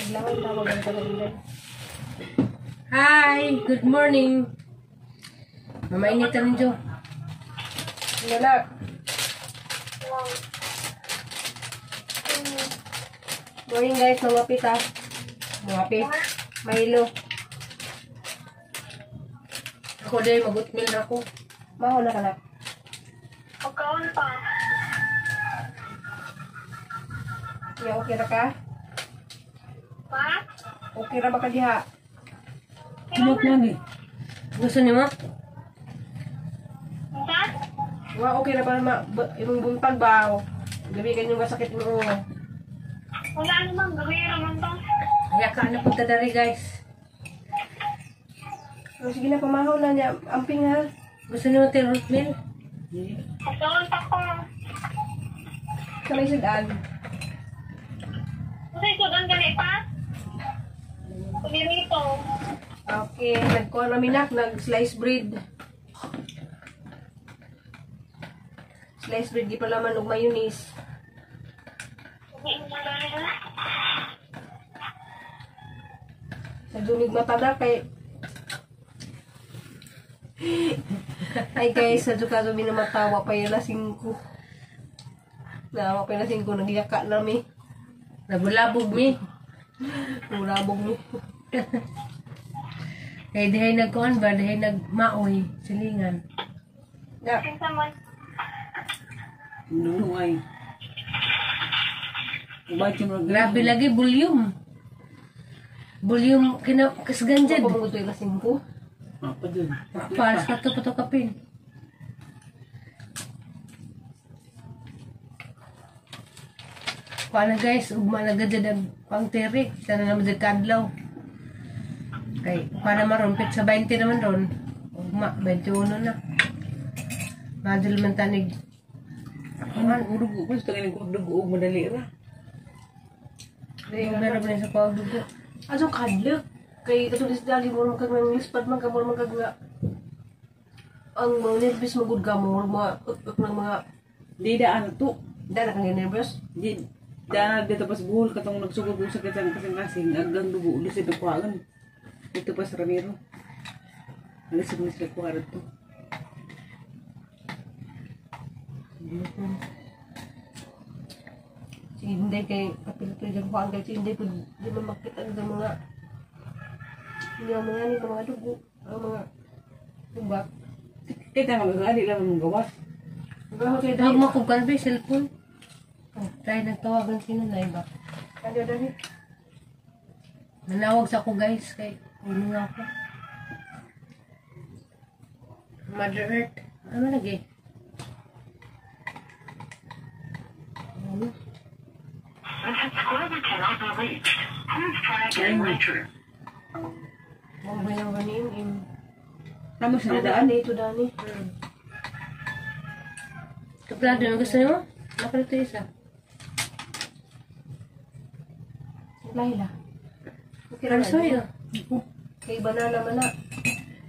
Naglawan tawag ang taga. Hi! Good morning! Mamainit ka ninyo. Wala. Morning guys, mga pita. Mga pi. Milo. Ako dahil mag-oatmeal na ako. Maho na ka na. Pagkaon pa. Ya, okay ra ka? Pa? Okay ra ba ka diha? Kinot na ni. Gusto niyo mo? Unsa? Wa okay ra pa ma imong buntag ba? Gabi kanyong kasakit mo. Wala naman, gabi raman to. Yaka na punta dari guys. Oh, sige na, pamahaw na niya. Amping ha. Gusto niyo mo oatmeal? Pagkaon pa ko. Sa may sudan. Kasi sudan gani pa? Kulirito. Okay, nagkuha na minak, nag-slice bread. Slice bread, di pala man og mayonnaise. Sa dunig mata na kay. Ay guys, sa kaso minamatawa pa yun 5. Nawa pa yun 5, nagyaka na mi. Nabulabog mi. Murabog mi. Kaya dihay nagkuhan ba? Dihay nagmaoy. Silingan. Na, Kinsa man. Nunuay. Grabe lagi, volume. Volume, kina, kasganjad. ako mong gusto yung 5. Apa dun? Paras ka to, pato kapin. Kuha na guys, ugma na gad ang pang teri. Sana naman dyan kadlaw. Kay, kuha na maron, sa 20 naman ron. Ugma, 21 na. Madul man tanig. Ano, urog ko. Gusto nga nang dugo og madali ra. Meron pa rin sa kuha dugo. Aso kadlok. Kay katong isdali mo man kag nang lispad man ka mo man kag nga ang mga nervous mo gud ka mo mga ut ng mga Di daan to. dana kang nervous. Di daan dito pas buhol katong nagsugod ko sa kitang kasing-kasing agang dugo lusid na kuhaan. Dito pas Ramiro. Nalisod na sila kuha to. Sige hindi kay kapil to dyan kuhaan kay hindi pud di man makita ang mga nga mga ni mga dugo ang mga tubak. Kita magagali lang mong gawas. Gaho kay Tawag dai. mo kung kalbi, cellphone. Oh, tayo nagtawagan sino na iba. Ano dali? Nanawag sa ako guys, kay uno nga ako. Mother Earth. Ano lagi? Ano? Mo ba yung ganin im. Tama siya Daan daan. dito dani. Kaplado, ano gusto niyo? Nakalito isa. Laila. Okay ra Ano sa'yo? Kay banana man na.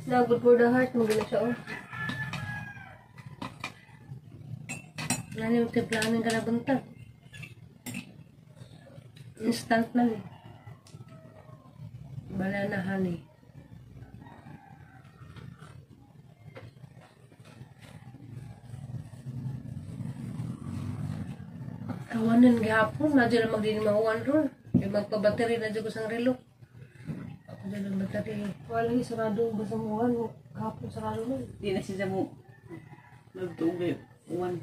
Na good for the heart mo gina siya oh. Ano yung timplahan ng kalabuntag? Instant man eh. Banana honey. Kawanan gihapon, na dyan ang magdinimawan ron. Kaya magpabattery na dyan ko sa relo. Ako dyan ang battery. Wala ni sarado basta muhan kahapon sarado man. Di na siya mo nagtuog kay uwan.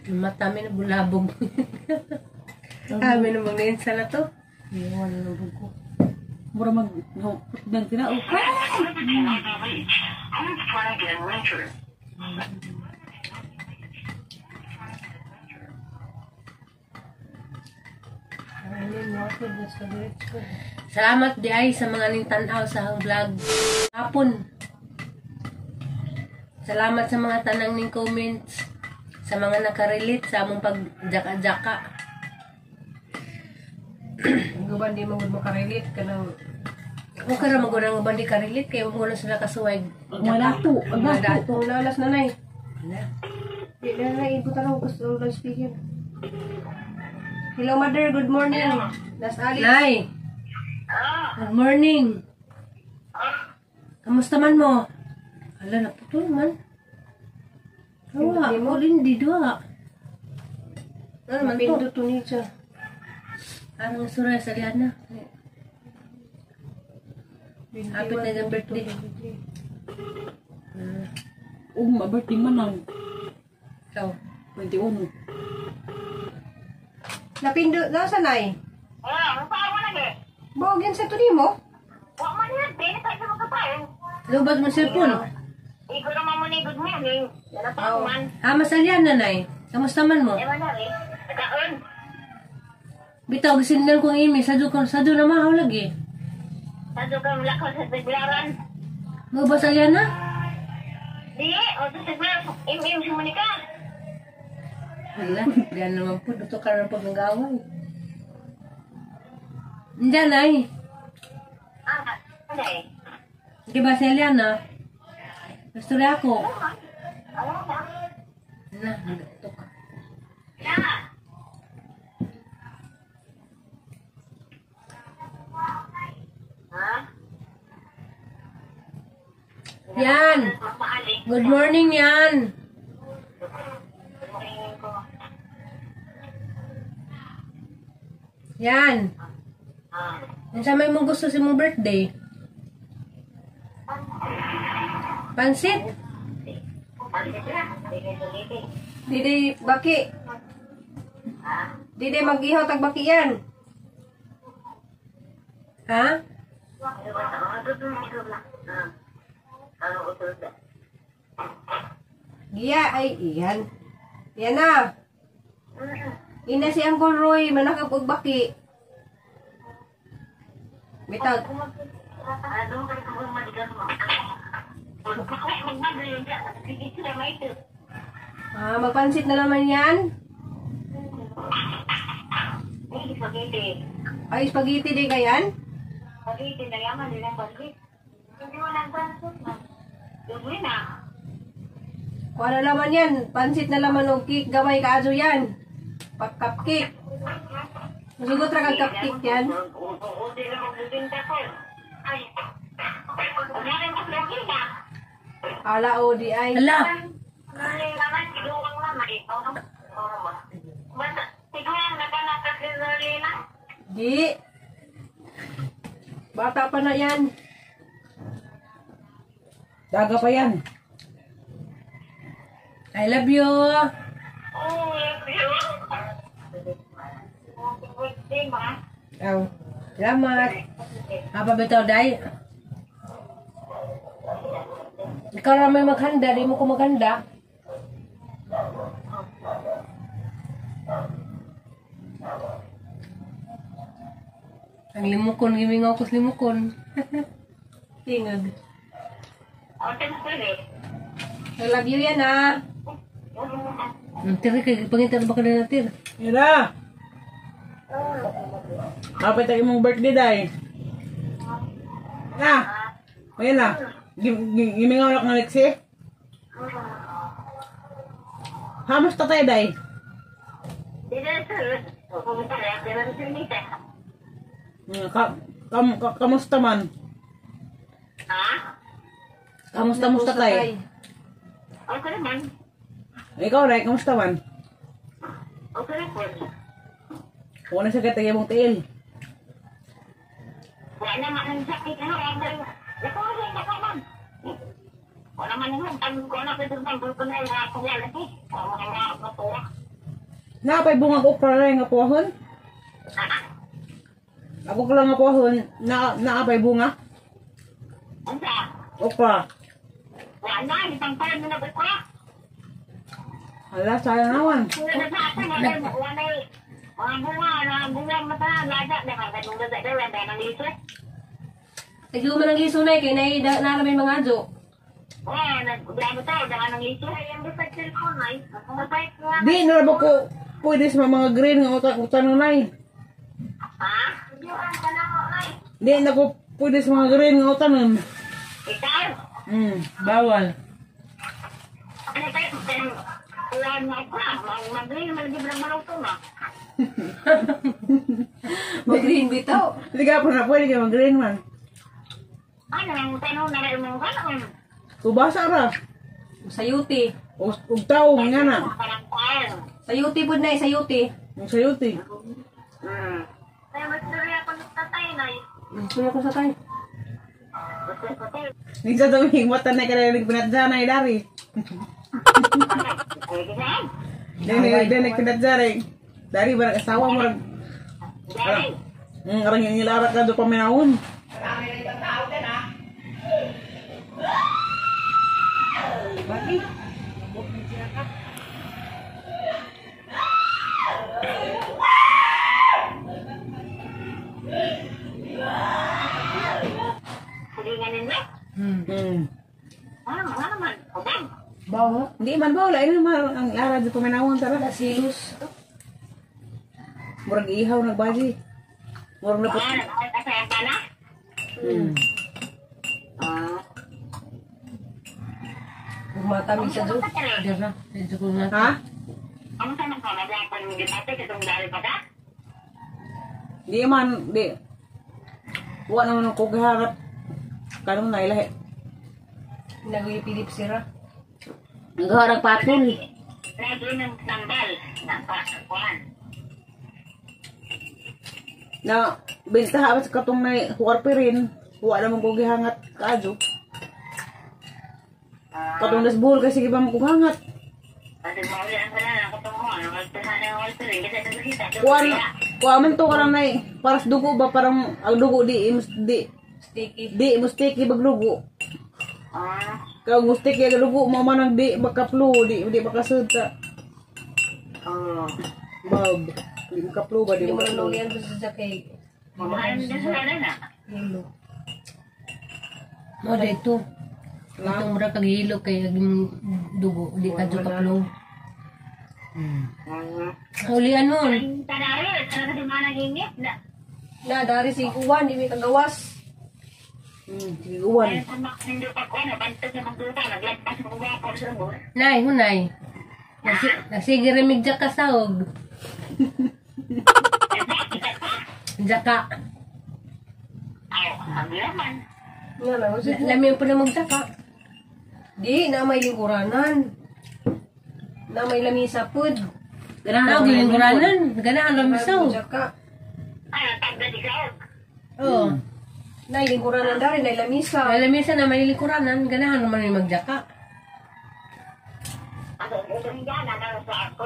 Yung mata mi na bulabog. Kami na mag na to. Iwan na dugo. Mura mag no, nang tinao. Salamat di ay sa mga ning tan-aw sa hang vlog. Hapon. Salamat sa mga tanang ning comments, sa mga nakarelate sa among pagjaka-jaka. Ang guban di man gud makarelate kanang Okay ra magud ang uban di karelate kay mo na sila kasuway. Ang mga dato, ang Mga dato. dato. nalas nanay. Na. Di na na ibutan ako gusto ng loudspeaker. Hello mother, good morning. Nas Ali. Nay! Good morning. Kamusta man mo? Ala, naputol man. Awa, ako hindi doa. Ano man to? Napindot to ni siya. Anong sura sa liyan na? Hapit na yung birthday. Ug birthday man ang Ikaw. 21. Napindot na sa nay. Wala, ang paano na eh. Bawag yan sa to nimo. Wa man yan, di na tayo sa magkapain. Lubad mo cellphone. Ikaw naman mo ni good morning. Yan ang tao man. Ah, masalyan na, Nay. Kamusta man mo? Ewan na rin. Nagkaon. Bitaw, gisindan kong imi. Sadyo ko, sadyo na mahaw lagi. Sadyo kang lakon sa taglaran. Mo ba salyan na? Di, o sa taglaran. Im-im si Monica. Wala, diyan naman po. Dito ka rin po ng gaway. Hindi, Nay. Ah, ano eh. Di ba salyan na? Gusto ako. Ano na? Na, dito ka. Na. Ha? Yan. Magmaali. Good morning, yan. Good morning ko. Yan. Ah. Unsa may mong gusto sa mong birthday? Pansit? Didi baki. Didi magihaw tag baki yan. Ha? Giya ay iyan. Yan na. Ina si Uncle Roy manakap og baki. Bitaw. Ah, magpansit na naman yan. Ay, spaghetti di kayan? Kuha na laman yan. Pansit na laman og cake. Gamay kaadyo yan. Pag cupcake. Masugot ra kag cupcake yan. Ala o di ay. Ala. Di. Bata pa na yan. Daga pa yan. I love you. Aw. Salamat. Apa bitaw, day? Ikaw na may maghanda, di mo ko maghanda. Ang limukon, gimingaw ko sa limukon. Tingag. I love you yan ah. Ang tiri, kay pangitan ba ka na natin? Yan na. Kapit ang imong birthday day. Na. Ayan na. Gimingaw na kang Lexi. Hamos ta tayo day. Kamusta man? Kamusta musta tay? Okay naman. Ikaw Ray, kamusta man? Okay po. Wala sa katay mong tiil. Wala naman ang sakit ano. Wala man. Wala man ang ko na pwede ko na yung ako lagi. Napay bungag okra Ray nga puhon? Ako ko lang nga puhon, na naapay bunga. Unsa? Okra. Wala na, isang taon na nag-okra. Hala, sayang naman. Wala na sa akin, wala na mga bunga, mata, lada, dahil ng liso. Tagyo man ang liso na eh, kay naramay mga adyo. Oo, nagblamo tayo, dahil ng liso. Ay, ang bisag cellphone ay, mabait nga. Di, na ba ko pwede sa mga green nga utang utang nay. Ha? Videoan ka na mo, ay. Di na ko pwede sa mga green nga utang. Ikaw? Bawal. Ano tayo? Mag-green bitaw. Hindi ka pa na pwede ka mag-green man. Ano ang tanong na rin mo ka? Ubasa ra. Sayuti. O ug taong nga na. Parang tayo. Sayuti pud na, sayuti. Ang sayuti. Kaya mas duri ako ng tatay na. Kuya ko sa tayo. Gusto ko tayo. Minsan tumingin mata na kaya nagpinatsa na dari. Pwede na. Dahil nagpinatsa rin. Dari ba asawa mo rag Dari. Arang yung nilarat ka do paminawon. Bagi. Hulingan ninyo. Ano, ano man. Ubang. Bawo. Hindi man ba wala naman ang larat do paminawon tara. Nasilos. Murag ihaw nagbaji. Murag napot. Ah, nagkasaya ka na? Ah. Matamis sa doon. Dira, dito ko nga. Ha? Ano sa mga kamadapan ng gitate katong dari pa ka? Di man di. Wa naman ko giharap. Kanong na ilahi. Nag-Philip sira. Nagharap patol. Lagi ng tambal. Napakakuan. Na bentaha sa katong na warpirin. Wa naman ko gihangat kaadyo. Katong dasbol kasi giba mo ko hangat. Kasi maulian ka na lang katong mo. Ano ka na ang rin. Kasi nakikita. Kuan kuan man to karang nay paras dugo ba parang ang dugo di di Sticky. di mo sticky bag dugo. Ah. Kag mo sticky ang dugo mo man ang di makaplo di di makasud sa Oh. bag. Di makaplo ba di Hindi mo makaplo. naluyan doon sa kay Mahal na sila na. Hilo. Mo dito. Itong mura kag hilo kay ang dugo di ka jud kaplo. Uli anon. Tanari, talaga di mana gingit na. Na, dari si Kuwan, di may kagawas. Sige uwan. Kaya sa mga pa ko, nabantag na magduta, naglampas ng uwa ko sa buwan. Nay, hunay. Nagsige remig jaka saog. Jaka. Aw, ang laman. Nga na, kasi Lami po na magjaka. di, na may lingkuranan. Na may lamisa pud. Ganahan ang lingkuranan. Ganahan lang misaw. Jaka. Ay, ang tagda di kaog. Oo. Na lingkuranan dari, na lamisa. May lamisa na may lingkuranan. Ganahan naman yung magjaka. Ang utong dyan, ang sa ako.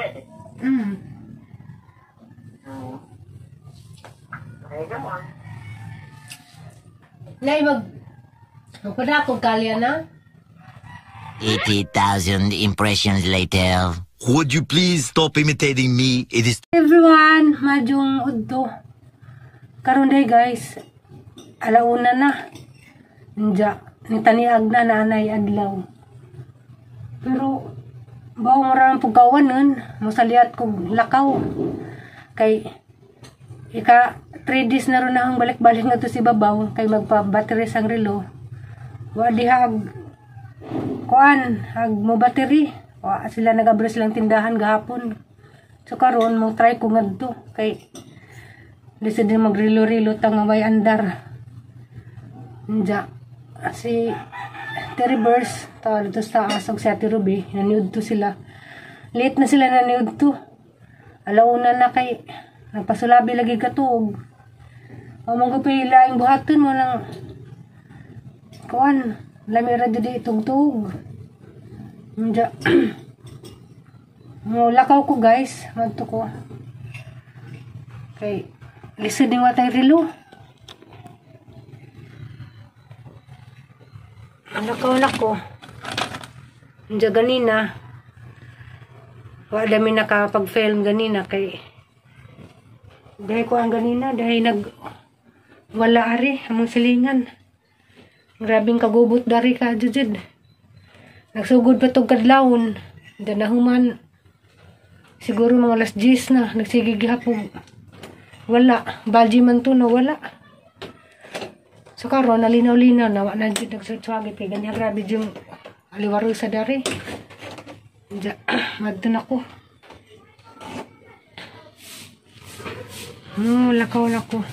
Ay, naman. Nay, mag... Magpadakog kalya na. 80,000 impressions later. Would you please stop imitating me? It is Everyone, madyong udto. Karon day guys, alauna na. Nja, nitaniag na nanay adlaw. Pero bawo mo ra ang pugkawan nun, mosaliat kog lakaw. Kay ika 3 days na ron na ang balik-balik nga to si babaw kay magpa-battery sang relo. Wa diha ag kuan ag mo battery. Wa sila nagabro silang tindahan gahapon. So karon mo try ko ngadto kay lisod din magrilo-rilo ta nga way andar. Nja si Terry Burrs ta dito sa asog si Ate Ruby naniud to sila. Late na sila naniud to. Alauna na kay nagpasulabi lagi katuog. Among ko laing buhaton mo lang kuan lami ra jud itugtug. Nja mo lakaw ko guys, madto ko. Kay lisod ni watay relo. Lakaw na ko. Nja ganina. Wa dami nakapag-film ganina kay dahil ko ang ganina dahil nag wala ari among silingan. Grabing kagubot dari ka jud. Nagsugod pa tog kadlawon. Danahuman siguro mga alas 10 na nagsige gihapon. Wala, balji man to na wala. So karon nalinaw-linaw na wa na jud nagsutswagit kay ganyan grabe jud aliwaro sa dari. Ja, madto na ko. Lakaw na ko.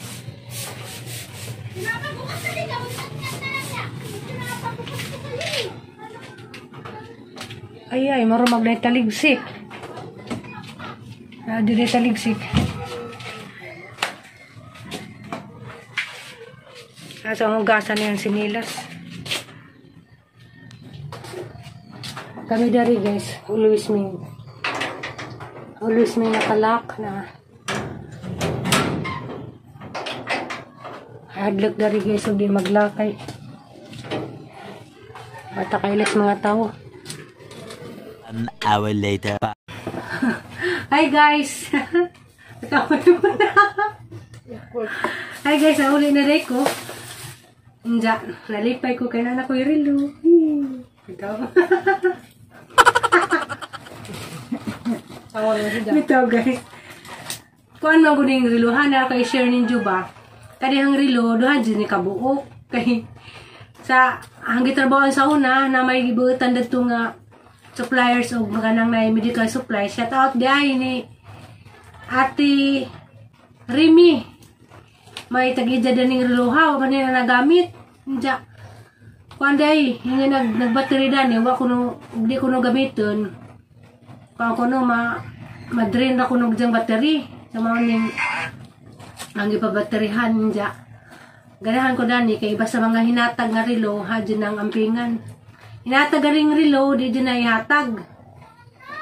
Ay ay, marumag na taligsik. Di taligsik. Asa ang hugasan niyan sinilas. Kami dari guys, always may nakalak na. Hadlok dari guys, og di maglakay. Bata kailas mga tao. 1 hour later. Hi guys. Hi guys, nauli na rin ko. Inja, nalipay ko kay nana ko relo. Ito. Ito guys. Kuan man gud ning relo hana kay share ninyo ba? Kanihang relo duha jud ni kabuok kay sa ang gitrabaho sa una na may gibuotan dadto nga suppliers og mga nang na medical supplies. Shout out diay ni Ate Remy. May tag-ija daning relo ha, wa man nila nagamit. Inja. Kuan day, hinga nagbattery dani, wa kuno di kuno gamiton. Kuan kuno ma-drain ra kuno diyang battery. Sa mao ning ang gipabatterihan inja. Ganahan ko dani kay basta mga hinatag nga relo ha dyan ang ampingan. Hinatag ring relo di dyan na ihatag.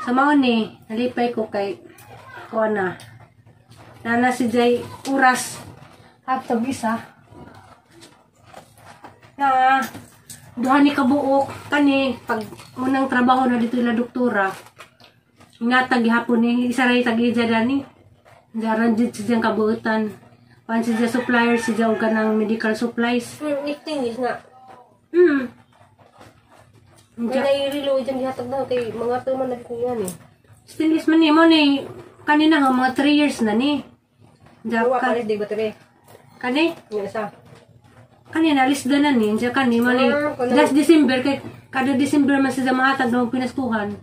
Sa mao ni nalipay ko kay kuan na. Nana si Jay oras haptog isa. Na duha ni kabuok kani pag unang trabaho na dito ila doktora. Hinatag gihapon ni isa ra tag-ija dani. Jaran jud siya kabuotan. Pan siya supplier siya og kanang medical supplies. Extinguish na. May nairilo dyan gihatag na kay mga tuman na kuya ni. Stainless man ni mo ni kanina ha mga 3 years na ni. Wa palit di battery. Kani? Nga sa. Kani na list na ni diya kani mo ni last December kay kada December man siya mahatag ng pinaskuhan.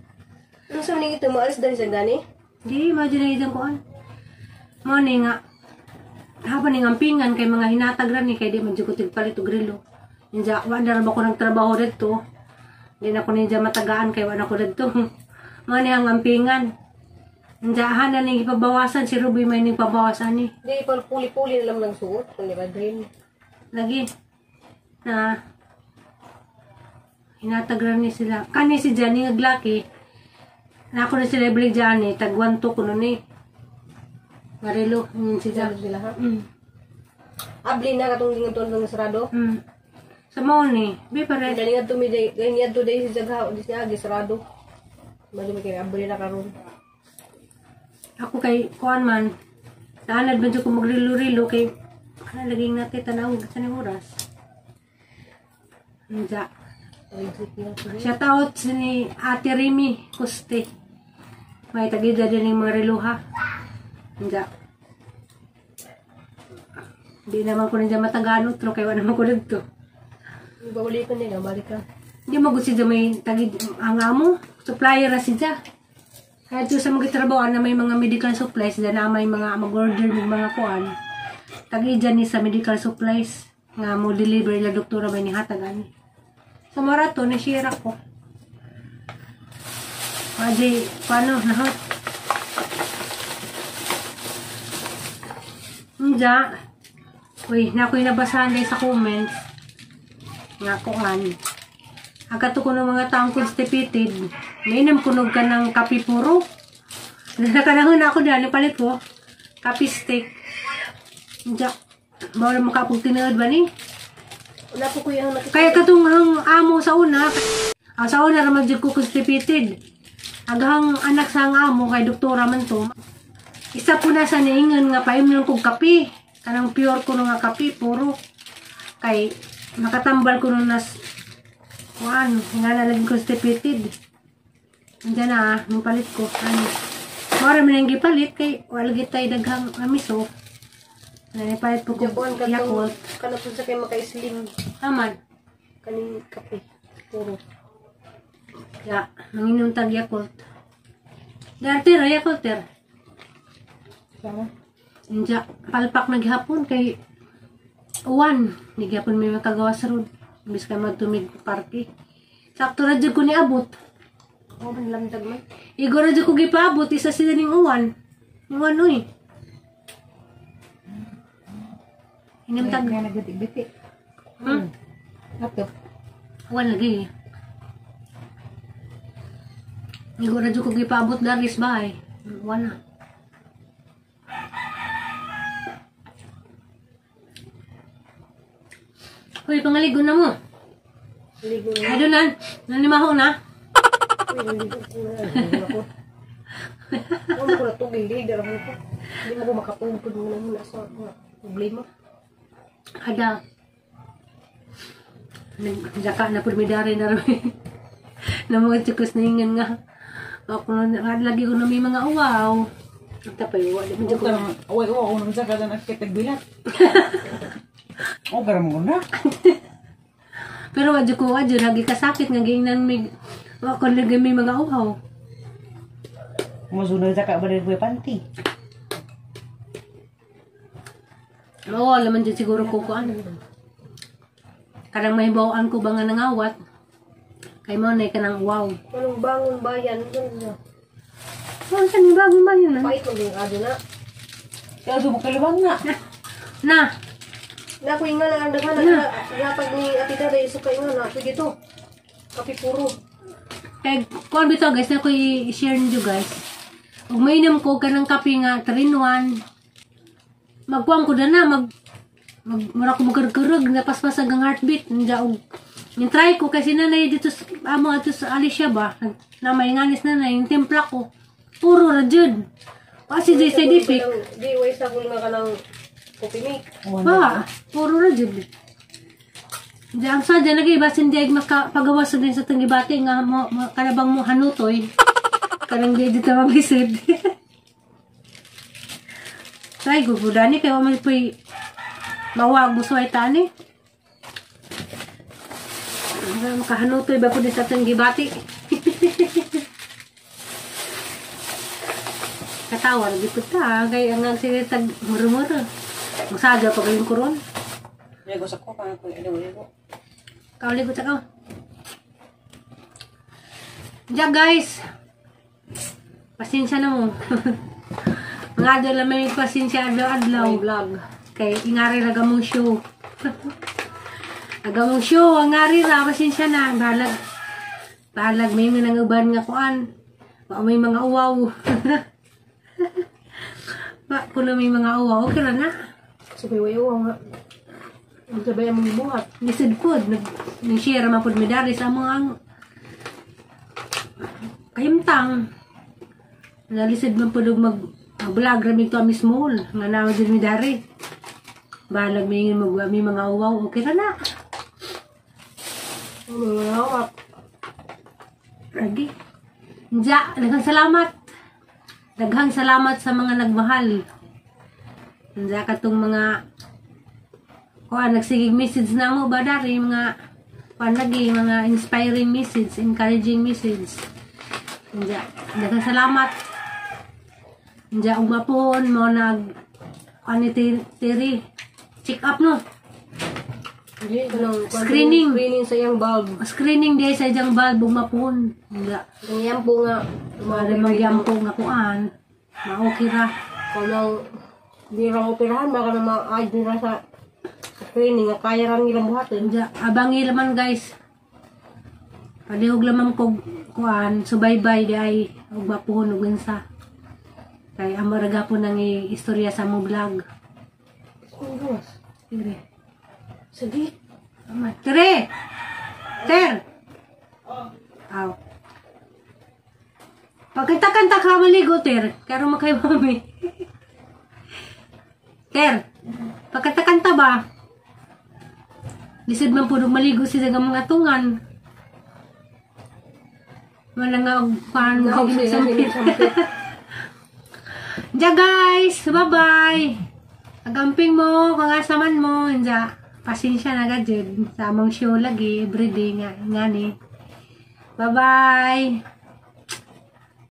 Unsa man ito maalis dani sa gani? Di ma dyan na kuan. Mo ni nga hapon ning ampingan kay mga hinatag ra ni kay di man jud ko tigpalit og relo. Inja wa na ra ba ko nagtrabaho didto. Di na ko ninja matagaan kay wa na ko didto. Mo ni ang ampingan. Inja hana ning ipabawasan si Ruby may ning pabawasan ni. Di pa puli-puli na lang ng suot kung di ba drain. Lagi na hinatag ra ni sila. Kani si Johnny naglaki. Na ako na sila ibalik Johnny tag 1-2 kuno ni. Marilo, si Jack. Sila ha? Abli na katong lingon ng sarado. Sa mao ni, bi pare. Galing adto mi day, galing adto day si Jagha, di siya agi sarado. Mali kay abli na karon. Ako kay kuan man. Naanad man jud ko magrilo-rilo kay kana laging nate tan-aw sa ning oras. Unja. Shout out ni Ate Remy Kuste. May tagida din ning mga relo ha. Unja. Di naman ko nandiyan matagano tro kay wala naman ko didto. Bawali ko nila, balik ka. Di magud siya may tagid ang amo, supplier ra siya. Kaya sa mga trabaho na may mga medical supplies na may mga mag-order ng mga kuan. Tagid ni sa medical supplies nga mo deliver la doktora may nihatag ani. Sa marato ni share ako. Adi paano nahot. Unja. Uy, na ako'y nabasahan dahil sa comments. Nga kuan. Agad ko ng mga taong constipated. May kunog ka ng kape puro. Nakanahon na ako dahil palit ko. Kape stick. Unja. Bawal makapog tinuod ba ni? Wala po kuya ang nakita. Kaya katong ang amo sa una. Ang sa una raman dyan ko constipated. Agahang anak sa ang amo kay doktora man to. Isa po na sa niingon nga paimnon kog kape. Kanang pure ko nga kape, puro. Kay nakatambal ko nun nas kuan, nga na laging constipated. Andiyan na, yung palit ko. Ano, mara man ang gipalit kay wala gitay daghang amiso. Nanipalit po ko Yakult. Kana po sa kay maka-slim. Aman. Kaning kape, puro. Ya, manginom tag Yakult. Dati ra Yakult ter. Sama. Inja, palpak na gihapon kay uwan. Di gihapon may makagawa sa road. Imbis ka magtumig parke. Sakto ra jud ko ni abot. Ako man lamdag man. Igo ra jud ko gipaabot isa sila ning uwan. Uwan oy. Inom tag. Kaya nagbitik-bitik. Hmm? Ato. Uwan lagi. Igo ra jud ko gipaabot dari sa bahay. Uwan na. Hoy, pangaligo na mo. Ligo na. Ay, doon na. Nanimaho na. Uy, naligo ko na. Naligo ako. Ako ko natugil. Di, dara ko. Hindi mo ko makatugod muna muna sa mga problema. Ada. Nagjaka na pud mi dari na rin. Na mga chikos na ingan nga. Ako na, lagi ko na may mga uwaw. Tapay, uwa. Di man Huwag ka naman, uy, uwa, unang sa kada nagkitagbilat. O, garam ko na. Pero wadyo ko wadyo, lagi kasakit nga giingnan may, ako lagi may mga uhaw. Masunod sa ka ba rin ko panty? Oo, laman dyan siguro ko kuan. Kanang mahibawaan ko ba nga nangawat? Kay mo na kanang wow. Anong bangon bayan? Ano na? Oh, saan yung bagong bayan na? Pait mo yung ado na. Kaya sumukalibang nga. Na! Na ko nga na ang daghan na gatag ni Ate Daday sa kay nga na pwede to. Kape puro. Kay kuan bitaw guys, na ko i-share ninyo guys. Ug mainom ko kanang kape nga 3 in 1. Magkuan ko na na mag mag mura ko magkarkarag napaspas ang heartbeat nja og yung try ko kasi nanay dito sa amo ato sa Alicia ba na may nganis na na yung timpla ko puro ra jud kasi jud side effect Di way sa kung nga kanang coffee mate. ba puro ra jud. Diyan ang sadya lagi basin di ay makapagawas sa din sa tanggibati nga mo, mo kanabang mo hanutoy kanang di dito mabisod. Try ko po dani kay wa man po'y mawag mo suway tani. Makahanutoy ba po din sa tanggibati. Katawa lagi po ta kay ang ang sige tag mura-mura. Magsaga pa kayong kuron. May gusto ko, parang ko, ano, ko. Kauligot ako. Diyan guys. Pasensya na mo. Mga adlaw lang may pasensya adlaw-adlaw. Vlog. Kay ingari ra gamong show. Agamong show, ang ngari ra pasensya na. Balag balag may mga nanguban nga kuan. Wa may mga uwaw. Wa kuno may mga uwaw, okay ra na. So kay wayo nga. Ang sabay ang mga buhat. Lisod pod, nag-share man pod mi dari sa mga ang kahimtang. Nalisod man pod og mag-vlog ra mi to mismo nga naa jud mi dari. Balag may mag may mga uwaw, okay ra na. Ang mga hawak. Lagi. Nja, daghang salamat. Daghang salamat sa mga nagmahal. Nja katong mga kuan nagsigig message na mo ba dari mga kuan lagi mga inspiring message, encouraging message. Nja, daghang salamat. Nja ug mapon mo nag kuan ni Terry check up no. Di kanang Screening. Screening sa iyang valve. Screening di sa iyang valve ug mapon. Nja. Ang iyang po nga Mara magyampo nga kuan. Ma-okay ra. Kanang di ra operahan baka na ma-add nila sa screening nga kaya ra nilang buhatin. Nja, abangi laman guys. Palihog lamang kog kuan subaybay di ay og mapuhon og unsa. Kay amo ra gapon ang istorya sa mo vlog. Ang gawas. Dire. Sige. Ama, Tere. Ter. Aw. Pagkanta-kanta ka maligo, Ter. Karon makay mami. Ter. Pagkanta-kanta ba? Lisod man pud og maligo sila nga mga tungan. Wala nga og kuan Naog sila, sampit. sampit. Diya guys, bye-bye. Agamping mo, kung asa man mo, diya, pasensya na ka jud. Sa among show lagi, everyday nga, nga ni. Bye-bye.